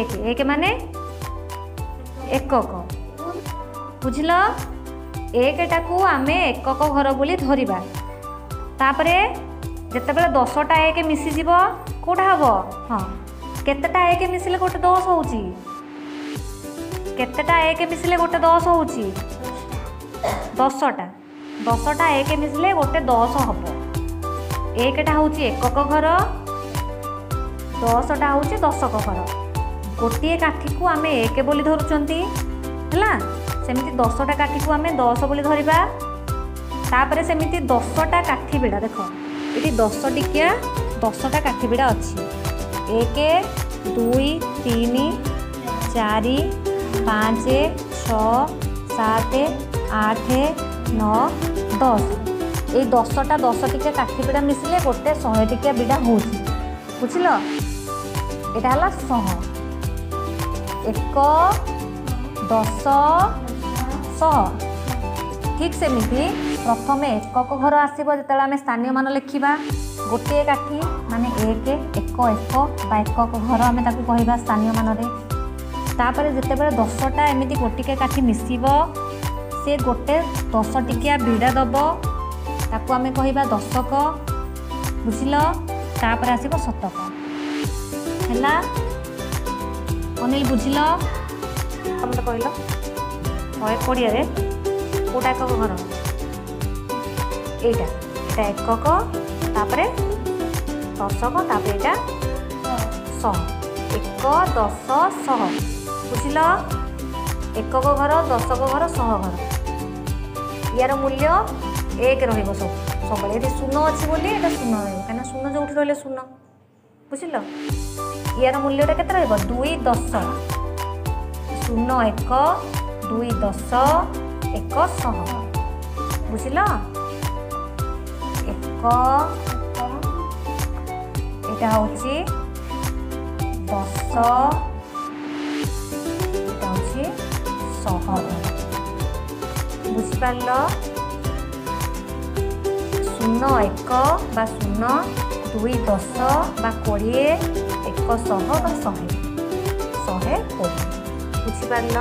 ଏକ। ଏକ ମାନେ ଏକକ। ବୁଝିଲ? ଏକଟାକୁ ଆମେ ଏକକ ଘର ବୋଲି ଧରିବା। ତାପରେ ଯେତେବେଳେ 10ଟା ଏକ ମିଶିଯିବ କେଉଁଟା ହେବ? ହଁ, କେତେଟା ଏକ ମିଶିଲେ ଗୋଟେ 10 ହେଉଛି? କେତେଟା ଏକ ମିଶିଲେ ଗୋଟେ 10 ହେଉଛି? 10ଟା। 10ଟା ଏକ ମିଶିଲେ ଗୋଟେ 10 ହେବ। ଏକଟା ହେଉଛି ଏକକ ଘର, 10ଟା ହେଉଛି ଦଶକ ଘର। ଗୋଟିଏ କାଠିକୁ ଆମେ ଏକ ବୋଲି ଧରୁଛନ୍ତି, ହେଲା? ସେମିତି 10ଟା କାଠିକୁ ଆମେ 10 ବୋଲି ଧରିବା। ତାପରେ ସେମିତି 10ଟା କାଠି ବିଡ଼ା ଦେଖ, ଏଠି 10 ଟିକିଆ 10ଟା କାଠି ବିଡ଼ା ଅଛି। 1 2 3 4 5 6 7 8 9 10। ଏଇ 10ଟା 10 ଟିକିଆ କାଠି ବିଡ଼ା ମିଶିଲେ ଗୋଟେ 100 ଟିକିଆ ବିଡ଼ା ହେଉଛି। ବୁଝିଲ? ଏଇଟା ହେଲା ଶହ। 1 10 ଶହ। ଠିକ୍ ସେମିତି ପ୍ରଥମେ ଏକକ ଘର ଆସିବ ଯେତେବେଳେ ଆମେ ସ୍ଥାନୀୟ ମାନ ଲେଖିବା। ଗୋଟିଏ କାଠି ମାନେ 1 1 1 ବା ଏକକ ଘର ଆମେ ତାକୁ କହିବା ସ୍ଥାନୀୟ ମାନରେ। ତାପରେ ଯେତେବେଳେ 10ଟା ଏମିତି ଗୋଟିଏ କାଠି ମିଶିବ, ସେ ଗୋଟେ 10 ଟିକିଆ ବିଡ଼ା ଦେବ, ତାକୁ ଆମେ କହିବା ଦଶକ। ବୁଝିଲ? ତାପରେ ଆସିବ ଶତକ। ହେଲା ଅନିଲ, ବୁଝିଲ? ତମେ କହିଲ 120ରେ କେଉଁଟା ଏକକ ଘର? ଏଇଟା, ଏଇଟା ଏକକ, ତାପରେ ଦଶକ, ତାପରେ ଏଇଟା ଶହ। 1 10 ଶହ। ବୁଝିଲ? ଏକକ ଘର, ଦଶକ ଘର, ଶହ ଘର। ୟାର ମୂଲ୍ୟ 1 ରହିବ ସବୁ ସବୁବେଳେ। ଏଠି ଶୂନ ଅଛି ବୋଲି ଏଇଟା ଶୂନ ରହିବ, କାହିଁକିନା ଶୂନ ଯେଉଁଠି ରହିଲେ ଶୂନ। ବୁଝିଲ? ୟାର ମୂଲ୍ୟଟା କେତେ ରହିବ? 2 10 0 1 2 10 1 ଶହ। ବୁଝିଲ? 1, ଏଇଟା ହେଉଛି 10, ଏଇଟା ହେଉଛି ଶହ। ବୁଝିପାରିଲ? 0 1 ବା 0, 2 10 ବା 20, 1 ଶହ ବା 100, 120। ବୁଝିପାରିଲ?